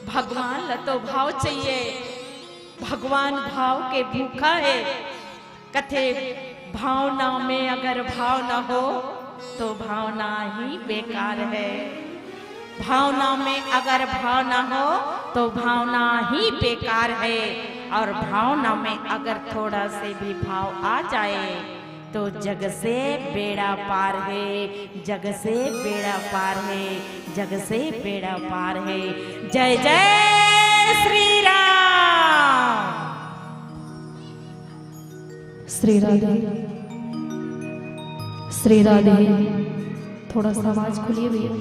भगवान ला तो भाव चाहिए। भगवान भाव के भूखा है। कथे, भावना में अगर भाव न हो तो भावना ही बेकार है। भावना में अगर भाव न हो तो भावना ही बेकार है, और भावना में अगर थोड़ा से भी भाव आ जाए तो जग से बेड़ा पार है, जग से बेड़ा पार है, जग से बेड़ा पार है। जय जय श्री राम। श्री राधे, श्री राधे। थोड़ा सा आवाज खोलिए भैया।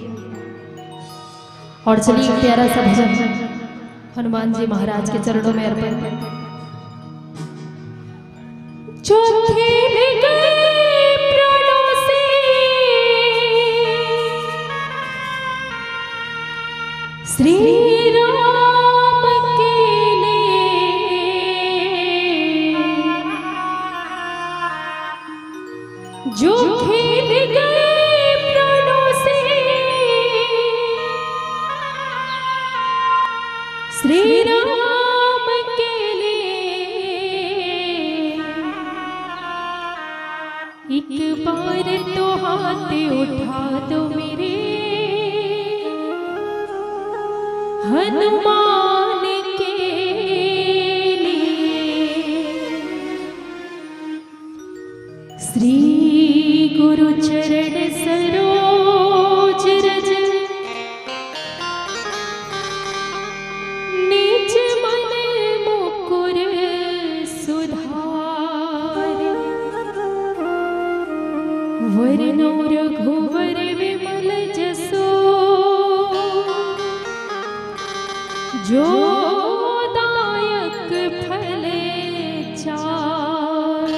और चलिए, एक प्यारा सा भजन हनुमान जी महाराज के चरणों में अर्पण। जो खेल गए प्राणों से श्री राम के लिए, जो खेल गए प्राणों से श्री राम के लिए, एक बार तो हाथ उठा दो मेरे हनुमान के लिए। श्री गुरु चरण सरोज रज, निज मन मुकुर सुधार। वरनों रघुवर विमल जसो, जो दायक फल चार।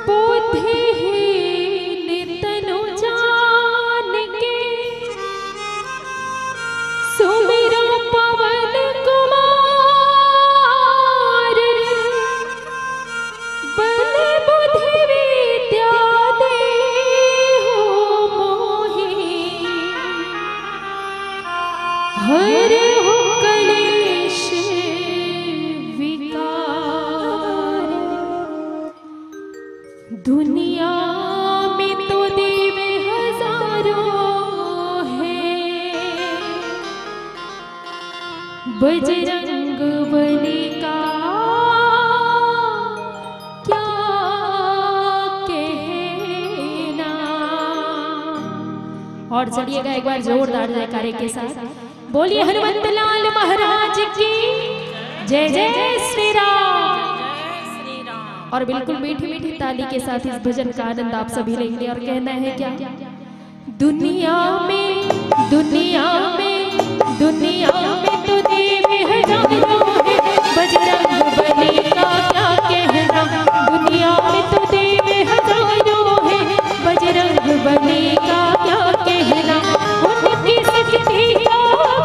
बुद्धिहीन तनु जान के सुमिरो पवन कुमार। बल बुद्धि विद्या देहु मोहि, हरहु कलेश विकार। दुनिया में तो देव हजारों हैं, बजरंग बली का क्या कहना। और चलिएगा एक बार जोरदार जयकारे के साथ, बोलिए हनुमंत लाल महाराज की जय, जय श्री राम। और बिल्कुल मीठी मीठी ताली के साथ इस भजन का आनंद आप सभी लेंगे और कहना है क्या, दुनिया में, दुनिया में दुनिया में तो देव हजारों हैं, बजरंग बली का क्या कहना। दुनिया में तो देव हजारों हैं, बजरंग बली का क्या कहना। उनकी शक्ति का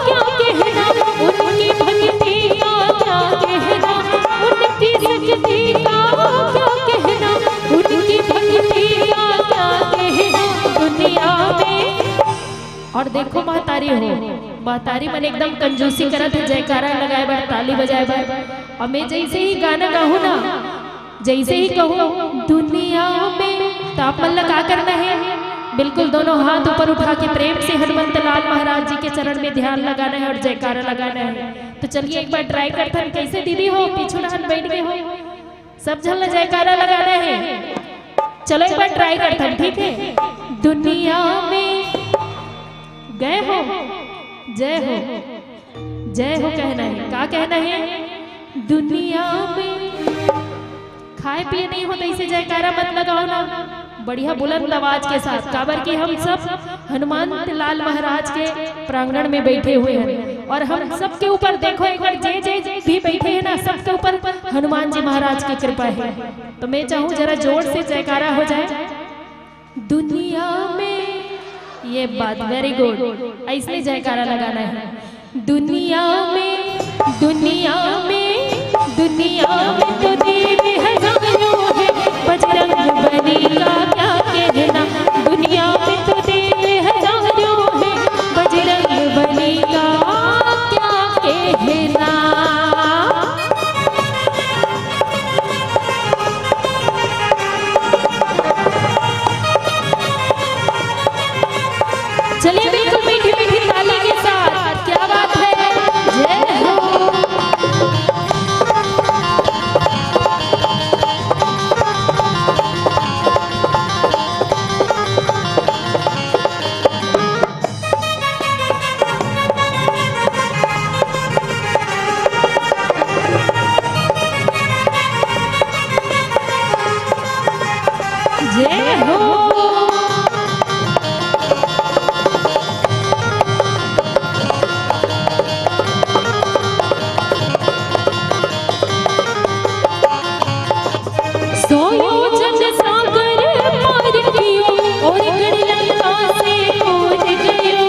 क्या कहना, उनकी भक्ति का क्या कहना, उनकी शक्ति का क्या कहना, उनकी भक्ति का क्या कहना। दुनिया में और देखो महतारी हो, महतारी मन एकदम कंजूसी करत हे जयकारा लगाए बर, ताली बजाए बर। और मैं जैसे ही गाना गाहूँ ना, जैसे ही कहूँ दुनिया में, तो आप मन ला का करना है? बिल्कुल दोनों हाथ ऊपर उठा के प्रेम से हनुमंत लाल महाराज जी के चरण में ध्यान लगाना है और जयकारा लगाना है। तो चलिए एक बार ट्राई करथन, कैसे दीदी हो पीछू डहन बैठ गए हो, सब झन ला जयकारा लगाना है। चलो एक बार ट्राई करथन, ठीक है? दुनिया में गए हो, जय हो, जय हो कहना है। का कहना है? दुनिया में खाए पिए नहीं हो तो ऐसे जयकारा मत लगाओ ना, बढ़िया बुलंद आवाज के साथ, काबर कि हम सब हनुमान लाल महाराज के प्रांगण में बैठे हुए हैं और हम सबके ऊपर देखो एक बार, जे जे भी बैठे हैं ना, सबके ऊपर हनुमान जी महाराज की कृपा है। तो मैं चाहूँ जरा जोर से जयकारा हो जाए। दुनिया में, ये बात, वेरी गुड, ऐसने जयकारा लगाना है। दुनिया में, दुनिया में, दुनिया में तो देव हजारों हैं, बजरंग बली का क्या कहना। दुनिया में तो देव हजारों हैं, बजरंग बली का क्या कहना। चलिए बिल्कुल मीठी मीठी ताली के साथ, क्या बात है, जय हो। जय हो। सौ योजन सागर पार कियो और गढ़ लंका से कूद गयो।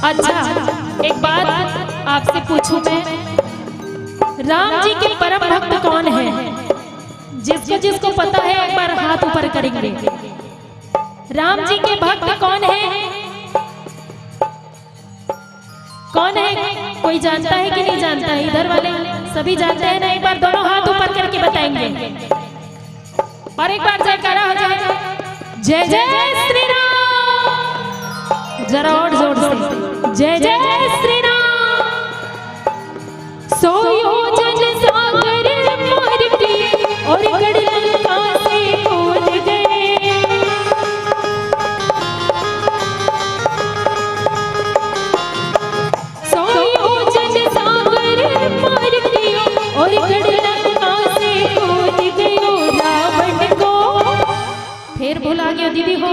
अच्छा, एक बात आपसे पूछूं मैं, राम जी के परम भक्त कौन है? जिसको जिसको पता है एक बार हाथ ऊपर करेंगे। राम जी के भक्त कौन है? कौन है? कोई जानता है कि नहीं जानता है? इधर वाले सभी जानते हैं ना? एक बार दोनों हाथ ऊपर करके बताएंगे और एक बार जयकारा हो जाए। जय जय श्री राम। जरा और जोर से, जय जय श्री राम। सौ योजन सागर पार किए और गढ़ लंका से कूद गए। सौ योजन सागर पार किए और गढ़ लंका से कूद गए। रावण को फिर भुला गया दीदी हो,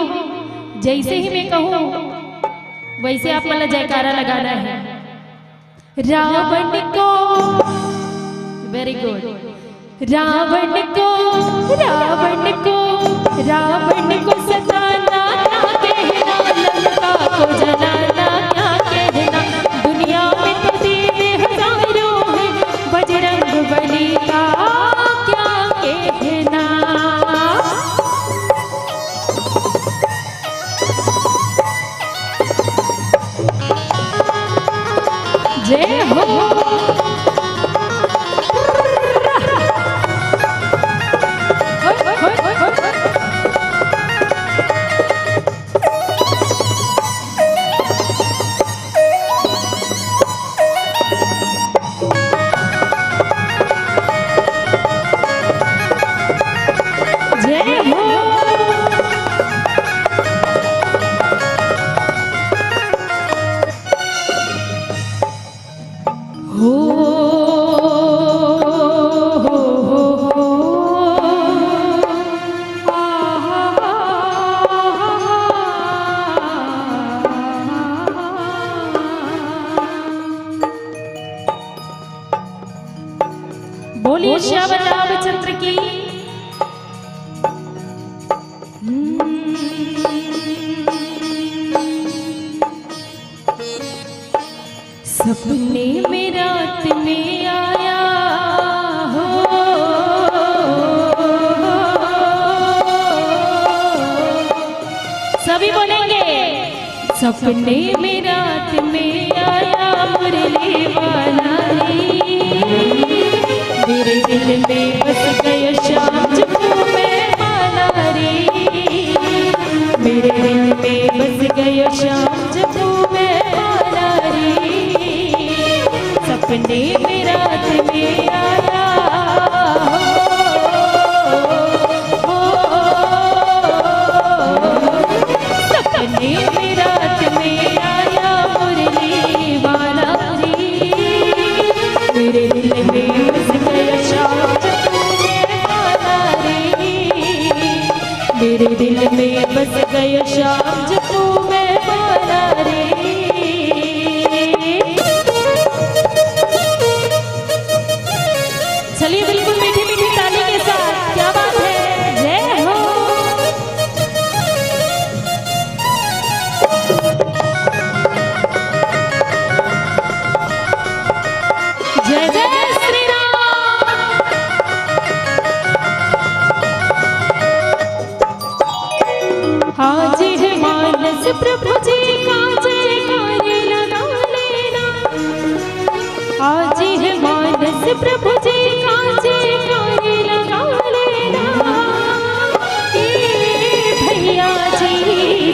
जैसे ही मैं कहूँ वैसे आप मन ला जयकारा लगाना है। रावण को, वेरी गुड। रावण को, रावण को, रावण को सताना क्या कहना, लंका को जलाना क्या कहना। दुनिया में तो देव हजारों हैं, बजरंग बली का क्या कहना। जय हो। जय हो। हो सपने में रात में आया हो। सभी बोलेंगे। सपने में रात में आया मुरली वाला रे, मेरे दिल में बस गयो श्याम जब तू मेहमाना रे, मेरे दिल में बस गयो श्याम जब तू मेहमाना रे। सपने में रात में आया हो, हो, हो, सपने में रात में आया मुरली वाला रे, मेरे दिल में बस गया श्याम जब तू मेहमाना रे, मेरे दिल में बस गया श्याम जब तू मेहमाना रे। चलिए, बिल्कुल मीठी मीठी ताली के साथ, क्या बात है, जय हो। जय जय श्री राम। आज है मानस प्रभु जी का जयकार लगा लेना, आज है मानस प्रभु जी का जयकार लगा लेना। ए भैया जी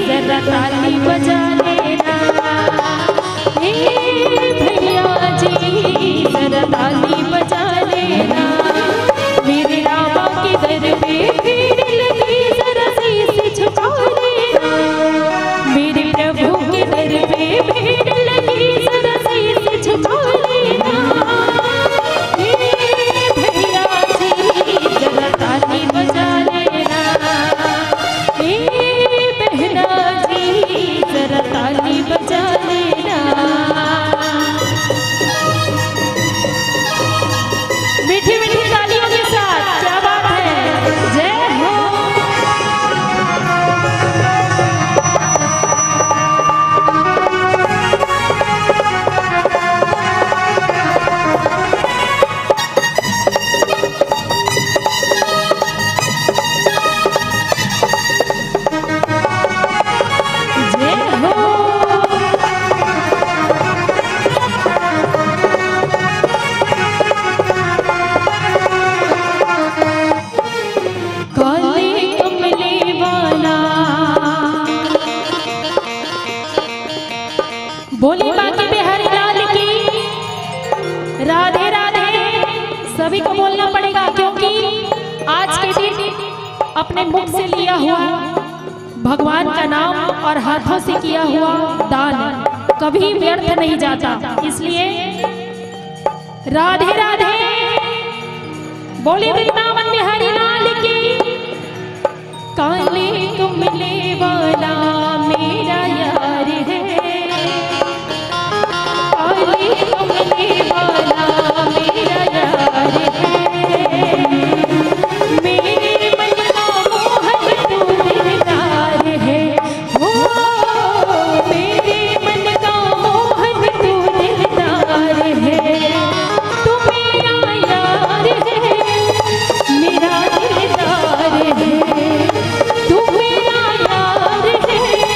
जरा ताली बजा लेना, ए भैया जी जरा ताली बजा लेना। मेरे रामा के दर पे भीड़ लगी, जरा शीश झुका लेना। मेरे प्रभु के दर पे भीड़ लगी, जरा शीश झुका लेना। ए भैया जी जरा ताली बजा लेना, ए बहना जी जरा ताली बजा लेना। मीठी मीठी तालियों के साथ, क्या बात है, जय हो। जय हो। काले कमले वाला। बोली बांके बिहारी लाल की राधे राधे। सभी को बोलना पड़ेगा, क्योंकि आज के दिन अपने मुख से लिया हुआ भगवान का नाम और हाथों से किया हुआ दान कभी व्यर्थ नहीं जाता। इसलिए राधे राधे। बोली वृंदावन बिहारी लाल की। काले कमले वाला मेरा यार है, काले कमले वाला मेरा यार है, मेरे मन का मोहन तू दिलदार है। हो, मेरे मन का मोहन तू दिलदार है, तू मेरा यार है, मेरा दिलदार है, तू मेरा यार है,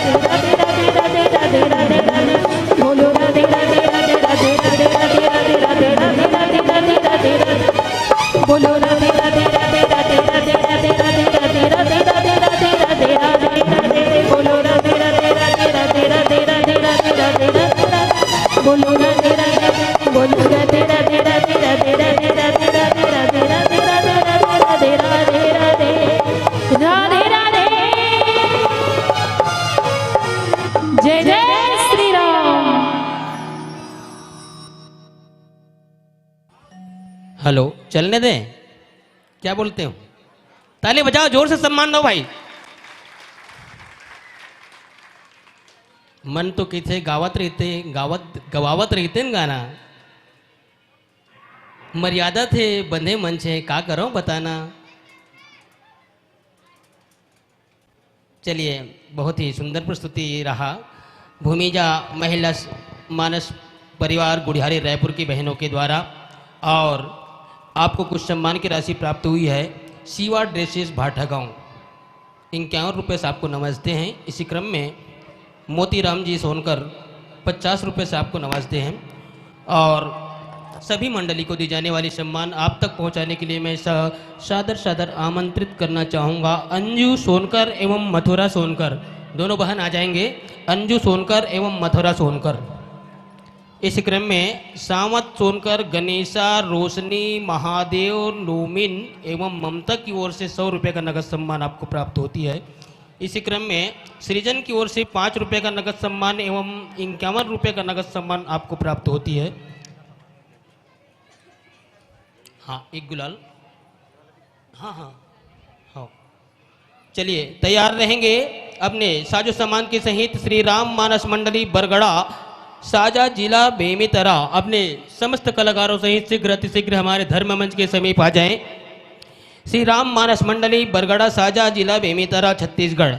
राधे राधे। जय जय श्री राम। हेलो, चलने दें? क्या बोलते हो? ताली बजाओ, जोर से सम्मान दो भाई। मन तो किथे गावत रहते, गावत, गवावत रहते न गाना। मर्यादा थे बंधे मन छे, का करो बताना। चलिए, बहुत ही सुंदर प्रस्तुति रहा। भूमिजा महिला स-, मानस परिवार गुड़ियारी रायपुर की बहनों के द्वारा, और आपको कुछ सम्मान की राशि प्राप्त हुई है। शिवा ड्रेसेस भाटागांव इक्यावन रुपये से आपको नवाजते हैं। इसी क्रम में मोतीराम जी सोनकर पचास रुपये से आपको नवाजते हैं। और सभी मंडली को दी जाने वाली सम्मान आप तक पहुंचाने के लिए मैं सा-, सादर सादर आमंत्रित करना चाहूँगा अंजू सोनकर एवं मथुरा सोनकर, दोनों बहन आ जाएंगे। अंजू सोनकर एवं मथुरा सोनकर। इस क्रम में सावंत सोनकर, गणेशा, रोशनी, महादेव, नोमिन एवं ममता की ओर से सौ रुपये का नगद सम्मान आपको प्राप्त होती है। इसी क्रम में सृजन की ओर से पाँच रुपये का नगद सम्मान एवं इक्यावन रुपये का नगद सम्मान आपको प्राप्त होती है। हाँ, एक गुलाल। हाँ, हाँ, हाँ। चलिए, तैयार रहेंगे अपने साजो सामान के सहित। श्री राम मानस मंडली बरगड़ा, साजा, जिला बेमेतरा, अपने समस्त कलाकारों सहित शीघ्र अतिशीघ्र हमारे धर्म मंच के समीप आ जाएं। श्री राम मानस मंडली बरगड़ा, साजा, जिला बेमेतरा, छत्तीसगढ़।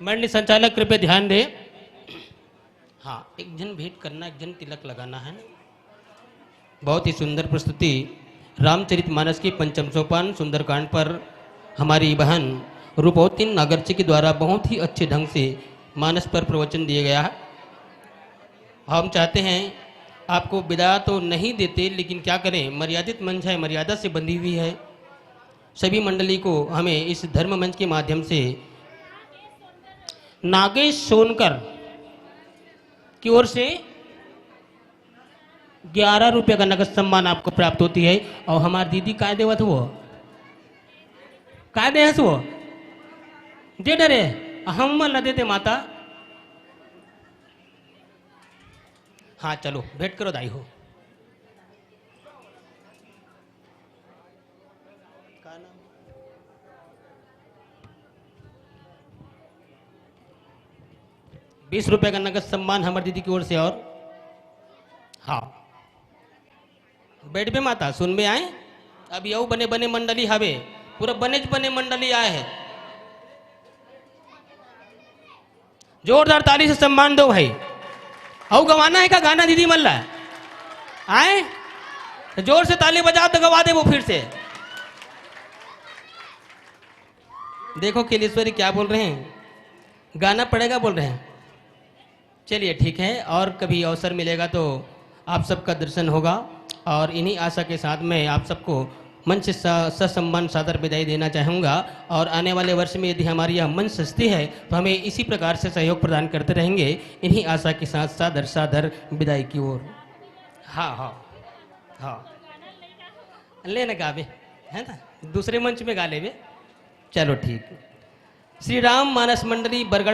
मंडली संचालक कृपया ध्यान दें। हाँ, एक झन भेंट करना, एक झन तिलक लगाना है ना। बहुत ही सुंदर प्रस्तुति रामचरित मानस के पंचम सोपान सुंदरकांड पर हमारी बहन रूपवती नागरची के द्वारा बहुत ही अच्छे ढंग से मानस पर प्रवचन दिया गया है। हम चाहते हैं, आपको विदा तो नहीं देते, लेकिन क्या करें, मर्यादित मंच है, मर्यादा से बंधी हुई है। सभी मंडली को हमें इस धर्म मंच के माध्यम से नागेश सोनकर की ओर से ग्यारह रुपये का नगद सम्मान आपको प्राप्त होती है। और हमारी दीदी काय देवत वो, काय दे हस वो, दे डरे, हम न देते माता। हाँ, चलो, भेंट करो दाई हो। का नाम? बीस रुपए का नगद सम्मान हमारी दीदी की ओर से। और हाँ, बैठ बे माता, सुन बे आए। अब यऊ बने बने मंडली हवे, पूरा बने बने मंडली आए है। जोरदार ताली से सम्मान दो भाई। अउ गवाना है का गाना दीदी मन ला? आए तो जोर से ताली बजाओ तो गवा दे वो फिर से। देखो खिलेश्वरी क्या बोल रहे हैं, गाना पड़ेगा बोल रहे हैं। चलिए ठीक है, और कभी अवसर मिलेगा तो आप सबका दर्शन होगा। और इन्हीं आशा के साथ मैं आप सबको मंच से स-, ससम्मान सादर विदाई देना चाहूँगा। और आने वाले वर्ष में यदि हमारी यह मंच सजती है तो हमें इसी प्रकार से सहयोग प्रदान करते रहेंगे। इन्हीं आशा के साथ सादर सादर विदाई की ओर। हाँ, हाँ, हाँ। लेने गावे, है ना, दूसरे मंच में गा लेवे। चलो ठीक। श्री राम मानस मंडली बरगढ़